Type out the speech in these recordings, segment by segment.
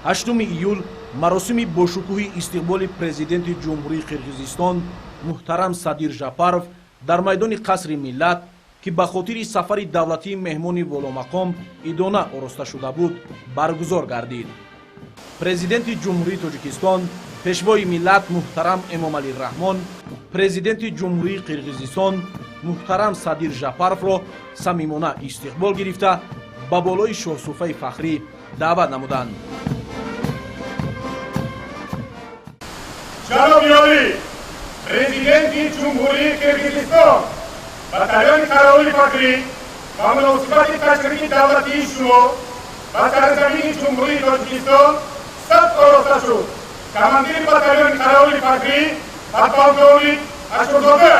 8 июл маросими бошукӯҳи истиқболи президенти Ҷумҳурии Қирғизистон муҳтарам Садир Жапаров дар майдони Қасри Миллат, ки ба хотири сафари давлатии меҳмони воломақом идона ороста шуда буд, баргузор гардид. Президенти Ҷумҳурии Тоҷикистон, Пешвои миллат муҳтарам Эмомалӣ Раҳмон президенти Ҷумҳурии Қирғизистон муҳтарам Садир Жапаровро самимона истиқбол гирифта, ба болои шоҳсуфаи фахрӣ даъват намуданд. Ҷаноби олӣ, Президенти Ҷумҳурии Қирғизистон, батальони қаровули фахрӣ ба муносибати ташрифи давлатии шумо ба сарзамини Ҷумҳурии Тоҷикистон саф ороста шуд. Командири батальони қаровули фахрӣ подполковник Ашурзода.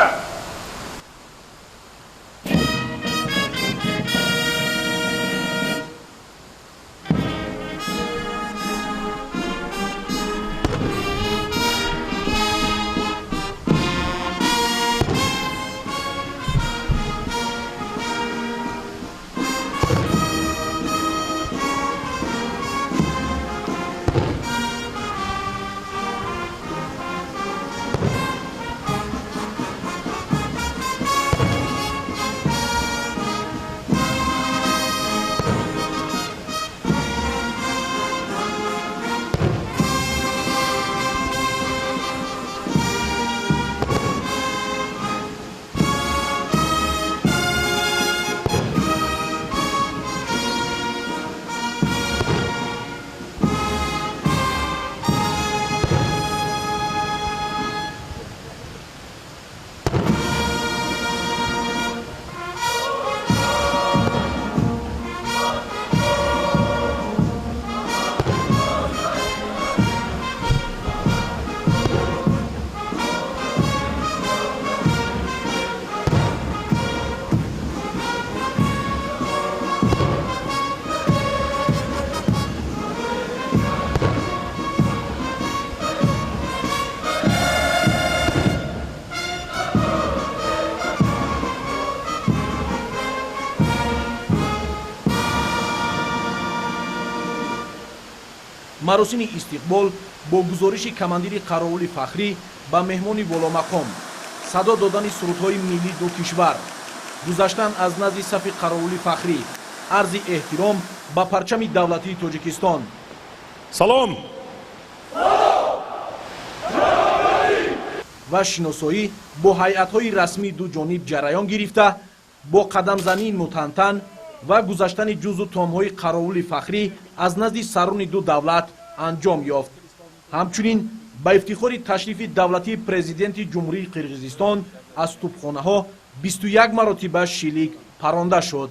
Маросими истиқбол бо гузориши командири қаровули фахрӣ ба меҳмони воломақом, садо додани сурудҳои миллии ду кишвар, гузаштан аз назди сафи қаровули фахрӣ, арзи эҳтиром ба парчами давлатии Тоҷикистон. Салом! Ва шиносоӣ бо ҳайатҳои расмии ду ҷониб ҷараён гирифта, бо қадамзании мутантан ва гузаштани ҷузу томҳои қаровули фахрӣ аз назди сарони ду давлат анҷом ёфт. Ҳамчунин ба ифтихори ташрифи давлатии президенти Ҷумҳурии Қирғизистон аз тӯбхонаҳо 21 маротиба шилик паронда шуд.